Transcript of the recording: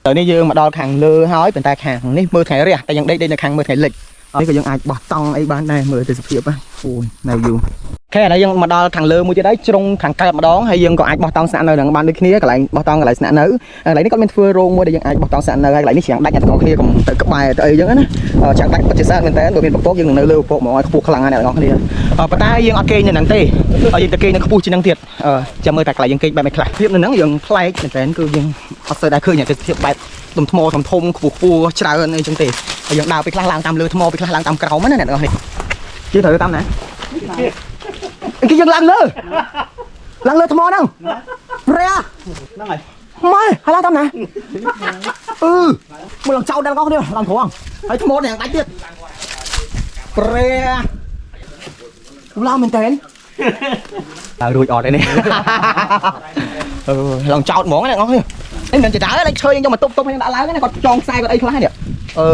ឥឡូវនេះយើងមកដល់ខាងលើហើយប៉ុន្តែខាងនេះមើលថ្ងៃរះតែយើងដេកដេកនៅខាងមើលថ្ងៃលិចនេះក៏យើងអាចបោះតង់អីបានដែរមើលទេសភាពហ្នឹងអូយនៅយូរ OK ឥឡូវយើងមកដល់ខាងលើមួយទៀតហើយជ្រុងខាងកើតម្ដងហើយយើងក៏អាចបោះតង់ស្នាក់នៅនឹងបានដូចគ្នាកន្លែងបោះតង់កន្លែងស្នាក់នៅកន្លែងនេះគាត់មានធ្វើរោងមួយដែលយើងអាចបោះតង់ស្នាក់នៅហើយកន្លែងនេះច្រាំងដាច់អ្នកទាំងអស់គ្នាកុំទៅក្បែរទៅអីចឹងណាច្រាំងដាច់ពិតជាស្អាតមែនតើបើមានពពកយើងនឹងនៅលើពពកហ្មងឲ្យខ្ពស់ខ្លាំងណាស់អ្នកទាំងអស់គ្នាប៉ុន្តែយើងអត់គេងនៅហ្នឹងទេយើងទៅគេងនៅខ្ពស់ជាងហ្នឹងទៀតចាំមើលតែកន្លែងយើងគេងបែបនេះខ្លះភាពនៅហ្នឹងយើងប្លែកមែនតើគឺយើងអត់សូវដែរឃើញទេសភាពបែបដុំថ្មធំធំខ្ពស់ខ្ពស់ច្រើនអីចឹងទេហើយយើងដើរពីខ្លះឡើងតាមលើថ្មពីខ្លះឡើងតាមក្រោមណាអ្នកទាំងអស់គ្នាយើងត្រូវតាមណា គេយើងឡើងលើឡើងលើថ្មហ្នឹងព្រះ ហ្នឹងហើយ ម៉ែហើយឡើងតាមណាអឺមកឡើងចោលដល់កោនេះឡើងត្រង់ហើយថ្មនេះដាច់ទៀតព្រះឡើងមែនតើឡើងរួចអត់ឯនេះអឺឡើងចោតហ្មងណាបងនេះមិនមែនចដើលេចឈើយើងយកមកទប់ទប់ឲ្យដាក់ឡើងណាគាត់ចងខ្សែគាត់អីខ្លះនេះអឺ